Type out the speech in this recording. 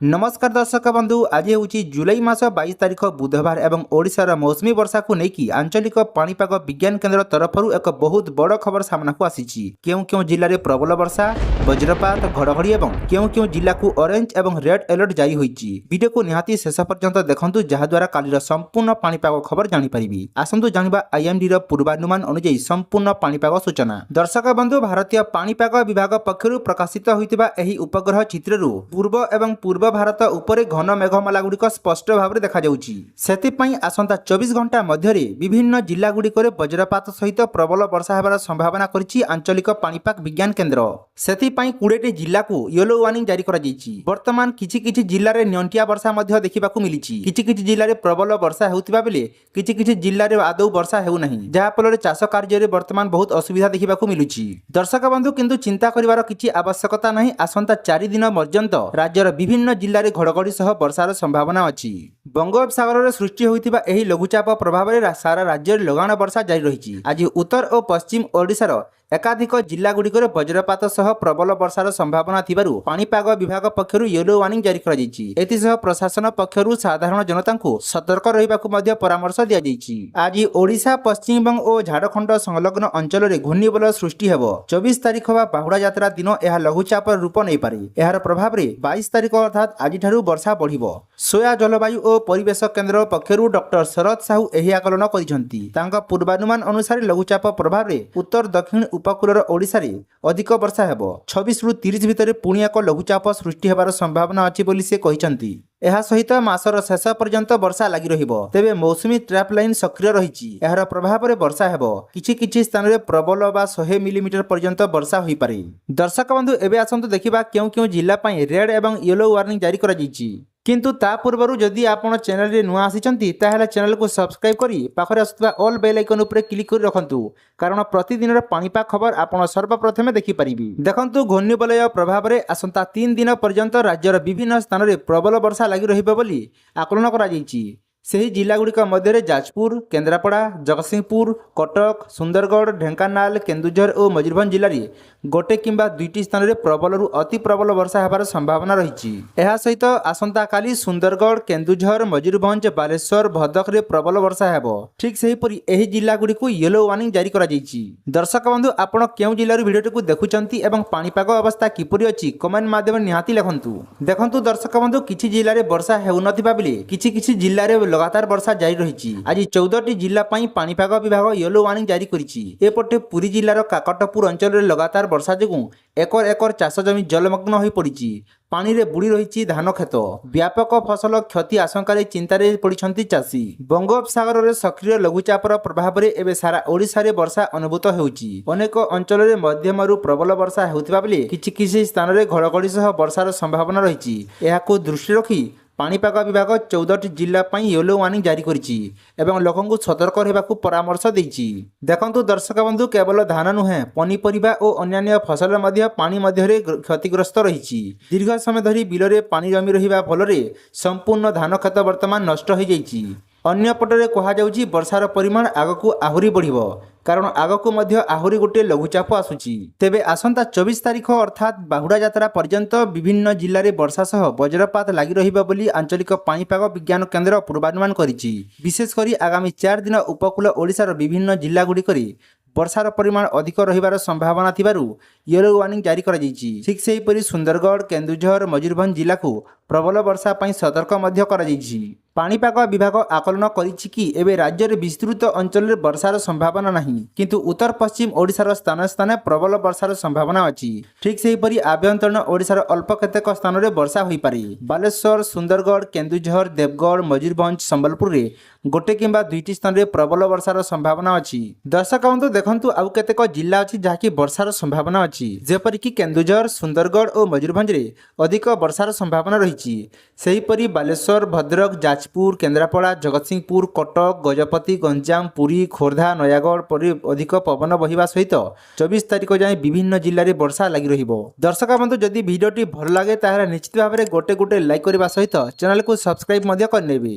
ନମସ୍କାର ଦର୍ଶକ ବନ୍ଧୁ, ଆଜି ହେଉଛି ଜୁଲାଇ ମାସ 22 ତାରିଖ, ବୁଧବାର ଏବଂ ଓଡ଼ିଶାର ମୌସୁମୀ ବର୍ଷାକୁ ନେଇକି ଆଞ୍ଚଳିକ ପାଣିପାଗ ବିଜ୍ଞାନ କେନ୍ଦ୍ର ତରଫରୁ ଏକ ବହୁତ ବଡ଼ ଖବର ସାମ୍ନାକୁ ଆସିଛି। କେଉଁ କେଉଁ ଜିଲ୍ଲାରେ ପ୍ରବଳ ବର୍ଷା, ବଜ୍ରପାତ, ଘଡ଼ଘଡ଼ି ଏବଂ କେଉଁ କେଉଁ ଜିଲ୍ଲାକୁ ଅରେଞ୍ଜ ଏବଂ ରେଡ୍ ଆଲର୍ଟ ଜାରି ହୋଇଛି, ଭିଡ଼ିଓକୁ ନିହାତି ଶେଷ ପର୍ଯ୍ୟନ୍ତ ଦେଖନ୍ତୁ, ଯାହାଦ୍ୱାରା କାଲିର ସମ୍ପୂର୍ଣ୍ଣ ପାଣିପାଗ ଖବର ଜାଣିପାରିବେ। ଆସନ୍ତୁ ଜାଣିବା ଆଇଏମ୍ଡିର ପୂର୍ବାନୁମାନ ଅନୁଯାୟୀ ସମ୍ପୂର୍ଣ୍ଣ ପାଣିପାଗ ସୂଚନା। ଦର୍ଶକ ବନ୍ଧୁ, ଭାରତୀୟ ପାଣିପାଗ ବିଭାଗ ପକ୍ଷରୁ ପ୍ରକାଶିତ ହୋଇଥିବା ଏହି ଉପଗ୍ରହ ଚିତ୍ରରୁ ପୂର୍ବ ଏବଂ ପୂର୍ବ ଭାରତ ଉପରେ ଘନ ମେଘମାଲା ଗୁଡ଼ିକ ସ୍ପଷ୍ଟ ଭାବରେ ଦେଖାଯାଉଛି। ସେଥିପାଇଁ ଆସନ୍ତା 24 ଘଣ୍ଟା ମଧ୍ୟରେ ବିଭିନ୍ନ ଜିଲ୍ଲାଗୁଡ଼ିକରେ ବଜ୍ରପାତ ସହିତ ପ୍ରବଳ ବର୍ଷା ହେବାର ସମ୍ଭାବନା କରିଛି ଆଞ୍ଚଳିକ ପାଣିପାଗ ବିଜ୍ଞାନ କେନ୍ଦ୍ର। ସେଥିପାଇଁ 20ଟି ଜିଲ୍ଲାକୁ ୟେଲୋ ୱାର୍ଣ୍ଣିଂ ଜାରି କରାଯାଇଛି। ବର୍ତ୍ତମାନ କିଛି କିଛି ଜିଲ୍ଲାରେ ନିଅଣ୍ଟିଆ ବର୍ଷା ମଧ୍ୟ ଦେଖିବାକୁ ମିଳିଛି। କିଛି କିଛି ଜିଲ୍ଲାରେ ପ୍ରବଳ ବର୍ଷା ହେଉଥିବା ବେଳେ କିଛି କିଛି ଜିଲ୍ଲାରେ ଆଦୌ ବର୍ଷା ହେଉନାହିଁ, ଯାହାଫଳରେ ଚାଷ କାର୍ଯ୍ୟରେ ବର୍ତ୍ତମାନ ବହୁତ ଅସୁବିଧା ଦେଖିବାକୁ ମିଳୁଛି। ଦର୍ଶକ ବନ୍ଧୁ, କିନ୍ତୁ ଚିନ୍ତା କରିବାର କିଛି ଆବଶ୍ୟକତା ନାହିଁ। ଆସନ୍ତା 4 ଦିନ ପର୍ଯ୍ୟନ୍ତ ରାଜ୍ୟର ବିଭିନ୍ନ ଜିଲ୍ଲାରେ ଘଡ଼ଘଡ଼ି ସହ ବର୍ଷାର ସମ୍ଭାବନା ଅଛି। ବଙ୍ଗୋପସାଗରରେ ସୃଷ୍ଟି ହୋଇଥିବା ଏହି ଲଘୁଚାପ ପ୍ରଭାବରେ ସାରା ରାଜ୍ୟରେ ଲଗାଣ ବର୍ଷା ଜାରି ରହିଛି। ଆଜି ଉତ୍ତର ଓ ପଶ୍ଚିମ ଓଡ଼ିଶାର ଏକାଧିକ ଜିଲ୍ଲାଗୁଡ଼ିକରେ ବଜ୍ରପାତ ସହ ପ୍ରବଳ ବର୍ଷାର ସମ୍ଭାବନା ଥିବାରୁ ପାଣିପାଗ ବିଭାଗ ପକ୍ଷରୁ ୟେଲୋ ୱାର୍ଣ୍ଣିଂ ଜାରି କରାଯାଇଛି। ଏଥିସହ ପ୍ରଶାସନ ପକ୍ଷରୁ ସାଧାରଣ ଜନତାଙ୍କୁ ସତର୍କ ରହିବାକୁ ମଧ୍ୟ ପରାମର୍ଶ ଦିଆଯାଇଛି। ଆଜି ଓଡ଼ିଶା, ପଶ୍ଚିମବଙ୍ଗ ଓ ଝାଡ଼ଖଣ୍ଡ ସଂଲଗ୍ନ ଅଞ୍ଚଳରେ ଘୂର୍ଣ୍ଣିବଳୟ ସୃଷ୍ଟି ହେବ। 24 ତାରିଖ ବା ବାହୁଡ଼ା ଯାତ୍ରା ଦିନ ଏହା ଲଘୁଚାପର ରୂପ ନେଇପାରେ। ଏହାର ପ୍ରଭାବରେ 22 ତାରିଖ, ଅର୍ଥାତ୍ ଆଜିଠାରୁ ବର୍ଷା ବଢ଼ିବ। ସୋଆ ଜଳବାୟୁ ଓ ପରିବେଶ କେନ୍ଦ୍ର ପକ୍ଷରୁ ଡକ୍ଟର ଶରଦ ସାହୁ ଏହି ଆକଳନ କରିଛନ୍ତି। ତାଙ୍କ ପୂର୍ବାନୁମାନ ଅନୁସାରେ ଲଘୁଚାପ ପ୍ରଭାବରେ ଉତ୍ତର ଦକ୍ଷିଣ ଉପକୂଳର ଓଡ଼ିଶାରେ ଅଧିକ ବର୍ଷା ହେବ। 26ରୁ 30 ଭିତରେ ପୁଣି ଏକ ଲଘୁଚାପ ସୃଷ୍ଟି ହେବାର ସମ୍ଭାବନା ଅଛି ବୋଲି ସେ କହିଛନ୍ତି। ଏହା ସହିତ ମାସର ଶେଷ ପର୍ଯ୍ୟନ୍ତ ବର୍ଷା ଲାଗି ରହିବ। ତେବେ ମୌସୁମୀ ଟ୍ରଫ୍ ଲାଇନ୍ ସକ୍ରିୟ ରହିଛି। ଏହାର ପ୍ରଭାବରେ ବର୍ଷା ହେବ। କିଛି କିଛି ସ୍ଥାନରେ ପ୍ରବଳ ବା 100 ମିଲିମିଟର ପର୍ଯ୍ୟନ୍ତ ବର୍ଷା ହୋଇପାରେ। ଦର୍ଶକ ବନ୍ଧୁ, ଏବେ ଆସନ୍ତୁ ଦେଖିବା କେଉଁ କେଉଁ ଜିଲ୍ଲା ପାଇଁ ରେଡ୍ ଏବଂ ୟେଲୋ ୱାର୍ଣ୍ଣିଂ ଜାରି କରାଯାଇଛି। କିନ୍ତୁ ତା ପୂର୍ବରୁ ଯଦି ଆପଣ ଚ୍ୟାନେଲରେ ନୂଆ ଆସିଛନ୍ତି, ତାହେଲେ ଚ୍ୟାନେଲକୁ ସବସ୍କ୍ରାଇବ୍ କରି ପାଖରେ ଆସୁଥିବା ଅଲ୍ ବେଲ୍ ଆଇକନ୍ ଉପରେ କ୍ଲିକ୍ କରି ରଖନ୍ତୁ, କାରଣ ପ୍ରତିଦିନର ପାଣିପାଗ ଖବର ଆପଣ ସର୍ବପ୍ରଥମେ ଦେଖିପାରିବେ। ଦେଖନ୍ତୁ, ଘୂର୍ଣ୍ଣିବଳୟ ପ୍ରଭାବରେ ଆସନ୍ତା 3 ଦିନ ପର୍ଯ୍ୟନ୍ତ ରାଜ୍ୟର ବିଭିନ୍ନ ସ୍ଥାନରେ ପ୍ରବଳ ବର୍ଷା ଲାଗି ରହିବ ବୋଲି ଆକଳନ କରାଯାଇଛି। ସେହି ଜିଲ୍ଲାଗୁଡ଼ିକ ମଧ୍ୟରେ ଯାଜପୁର, କେନ୍ଦ୍ରାପଡ଼ା, ଜଗତସିଂହପୁର, କଟକ, ସୁନ୍ଦରଗଡ଼, ଢେଙ୍କାନାଳ, କେନ୍ଦୁଝର ଓ ମୟୂରଭଞ୍ଜ ଜିଲ୍ଲାରେ ଗୋଟେ କିମ୍ବା ଦୁଇଟି ସ୍ଥାନରେ ପ୍ରବଳରୁ ଅତି ପ୍ରବଳ ବର୍ଷା ହେବାର ସମ୍ଭାବନା ରହିଛି। ଏହା ସହିତ ଆସନ୍ତାକାଲି ସୁନ୍ଦରଗଡ଼, କେନ୍ଦୁଝର, ମୟୂରଭଞ୍ଜ, ବାଲେଶ୍ୱର, ଭଦ୍ରକରେ ପ୍ରବଳ ବର୍ଷା ହେବ। ଠିକ୍ ସେହିପରି ଏହି ଜିଲ୍ଲାଗୁଡ଼ିକୁ ୟେଲୋ ୱାର୍ଣ୍ଣିଂ ଜାରି କରାଯାଇଛି। ଦର୍ଶକ ବନ୍ଧୁ, ଆପଣ କେଉଁ ଜିଲ୍ଲାରୁ ଭିଡ଼ିଓଟିକୁ ଦେଖୁଛନ୍ତି ଏବଂ ପାଣିପାଗ ଅବସ୍ଥା କିପରି ଅଛି, କମେଣ୍ଟ ମାଧ୍ୟମରେ ନିହାତି ଲେଖନ୍ତୁ। ଦେଖନ୍ତୁ ଦର୍ଶକ ବନ୍ଧୁ, କିଛି ଜିଲ୍ଲାରେ ବର୍ଷା ହେଉନଥିବା ବେଳେ କିଛି କିଛି ଜିଲ୍ଲାରେ ଲଗାତାର ବର୍ଷା ଜାରି ରହିଛି। ଆଜି 14ଟି ଜିଲ୍ଲା ପାଇଁ ପାଣିପାଗ ବିଭାଗ ୟେଲୋ ୱାର୍ଣ୍ଣିଂ ଜାରି କରିଛି। ଏପଟେ ପୁରୀ ଜିଲ୍ଲାର କାକଟପୁର ଅଞ୍ଚଳରେ ଲଗାତାର ବର୍ଷା ଯୋଗୁଁ ଏକର ଏକର ଚାଷ ଜମି ଜଳମଗ୍ନ ହୋଇପଡ଼ିଛି। ପାଣିରେ ବୁଡ଼ି ରହିଛି ଧାନ କ୍ଷେତ। ବ୍ୟାପକ ଫସଲ କ୍ଷତି ଆଶଙ୍କାରେ ଚିନ୍ତାରେ ପଡ଼ିଛନ୍ତି ଚାଷୀ। ବଙ୍ଗୋପସାଗରରେ ସକ୍ରିୟ ଲଘୁଚାପର ପ୍ରଭାବରେ ଏବେ ସାରା ଓଡ଼ିଶାରେ ବର୍ଷା ଅନୁଭୂତ ହେଉଛି। ଅନେକ ଅଞ୍ଚଳରେ ମଧ୍ୟମରୁ ପ୍ରବଳ ବର୍ଷା ହେଉଥିବା ବେଳେ କିଛି କିଛି ସ୍ଥାନରେ ଘଡ଼ଘଡ଼ି ସହ ବର୍ଷାର ସମ୍ଭାବନା ରହିଛି। ଏହାକୁ ଦୃଷ୍ଟିରେ ରଖି ପାଣିପାଗ ବିଭାଗ 14ଟି ଜିଲ୍ଲା ପାଇଁ ୟେଲୋ ୱାର୍ଣ୍ଣିଂ ଜାରି କରିଛି ଏବଂ ଲୋକଙ୍କୁ ସତର୍କ ରହିବାକୁ ପରାମର୍ଶ ଦେଇଛି। ଦେଖନ୍ତୁ ଦର୍ଶକ ବନ୍ଧୁ, କେବଳ ଧାନ ନୁହେଁ, ପନିପରିବା ଓ ଅନ୍ୟାନ୍ୟ ଫସଲ ମଧ୍ୟ ପାଣି ମଧ୍ୟରେ କ୍ଷତିଗ୍ରସ୍ତ ରହିଛି। ଦୀର୍ଘ ସମୟ ଧରି ବିଲରେ ପାଣି ଜମି ରହିବା ଫଳରେ ସମ୍ପୂର୍ଣ୍ଣ ଧାନ କ୍ଷେତ ବର୍ତ୍ତମାନ ନଷ୍ଟ ହୋଇଯାଇଛି। ଅନ୍ୟପଟରେ କୁହାଯାଉଛି, ବର୍ଷାର ପରିମାଣ ଆଗକୁ ଆହୁରି ବଢ଼ିବ, କାରଣ ଆଗକୁ ମଧ୍ୟ ଆହୁରି ଗୋଟିଏ ଲଘୁଚାପ ଆସୁଛି। ତେବେ ଆସନ୍ତା 24 ତାରିଖ, ଅର୍ଥାତ୍ ବାହୁଡ଼ା ଯାତ୍ରା ପର୍ଯ୍ୟନ୍ତ ବିଭିନ୍ନ ଜିଲ୍ଲାରେ ବର୍ଷା ସହ ବଜ୍ରପାତ ଲାଗି ରହିବ ବୋଲି ଆଞ୍ଚଳିକ ପାଣିପାଗ ବିଜ୍ଞାନ କେନ୍ଦ୍ର ପୂର୍ବାନୁମାନ କରିଛି। ବିଶେଷ କରି ଆଗାମୀ 4 ଦିନ ଉପକୂଳ ଓଡ଼ିଶାର ବିଭିନ୍ନ ଜିଲ୍ଲାଗୁଡ଼ିକରେ ବର୍ଷାର ପରିମାଣ ଅଧିକ ରହିବାର ସମ୍ଭାବନା ଥିବାରୁ ୟେଲୋ ୱାର୍ଣ୍ଣିଂ ଜାରି କରାଯାଇଛି। ଠିକ୍ ସେହିପରି ସୁନ୍ଦରଗଡ଼, କେନ୍ଦୁଝର, ମୟୂରଭଞ୍ଜ ଜିଲ୍ଲାକୁ ପ୍ରବଳ ବର୍ଷା ପାଇଁ ସତର୍କ ମଧ୍ୟ କରାଯାଇଛି। ପାଣିପାଗ ବିଭାଗ ଆକଳନ କରିଛି କି ଏବେ ରାଜ୍ୟରେ ବିସ୍ତୃତ ଅଞ୍ଚଳରେ ବର୍ଷାର ସମ୍ଭାବନା ନାହିଁ, କିନ୍ତୁ ଉତ୍ତର ପଶ୍ଚିମ ଓଡ଼ିଶାର ସ୍ଥାନେ ସ୍ଥାନେ ପ୍ରବଳ ବର୍ଷାର ସମ୍ଭାବନା ଅଛି। ଠିକ୍ ସେହିପରି ଆଭ୍ୟନ୍ତରୀଣ ଓଡ଼ିଶାର ଅଳ୍ପ କେତେକ ସ୍ଥାନରେ ବର୍ଷା ହୋଇପାରେ। ବାଲେଶ୍ୱର, ସୁନ୍ଦରଗଡ଼, କେନ୍ଦୁଝର, ଦେବଗଡ଼, ମୟୂରଭଞ୍ଜ, ସମ୍ବଲପୁରରେ ଗୋଟେ କିମ୍ବା ଦୁଇଟି ସ୍ଥାନରେ ପ୍ରବଳ ବର୍ଷାର ସମ୍ଭାବନା ଅଛି। ଦର୍ଶକ ବନ୍ଧୁ, ଦେଖନ୍ତୁ, ଆଉ କେତେକ ଜିଲ୍ଲା ଅଛି ଯାହାକି ବର୍ଷାର ସମ୍ଭାବନା ଅଛି। ଯେପରିକି କେନ୍ଦୁଝର, ସୁନ୍ଦରଗଡ଼ ଓ ମୟୂରଭଞ୍ଜରେ ଅଧିକ ବର୍ଷାର ସମ୍ଭାବନା ରହିଛି। ସେହିପରି ବାଲେଶ୍ୱର, ଭଦ୍ରକ, ଯାଜପୁର, କେନ୍ଦ୍ରାପଡ଼ା, ଜଗତସିଂହପୁର, କଟକ, ଗଜପତି, ଗଞ୍ଜାମ, ପୁରୀ, ଖୋର୍ଦ୍ଧା, ନୟାଗଡ଼ ପରି ଅଧିକ ପବନ ବହିବା ସହିତ 24 ତାରିଖ ଯାଏଁ ବିଭିନ୍ନ ଜିଲ୍ଲାରେ ବର୍ଷା ଲାଗି ରହିବ। ଦର୍ଶକ ବନ୍ଧୁ, ଯଦି ଭିଡ଼ିଓଟି ଭଲ ଲାଗେ, ତାହେଲେ ନିଶ୍ଚିତ ଭାବରେ ଗୋଟେ ଗୋଟେ ଲାଇକ୍ କରିବା ସହିତ ଚ୍ୟାନେଲକୁ ସବସ୍କ୍ରାଇବ୍ ମଧ୍ୟ କରିନେବେ।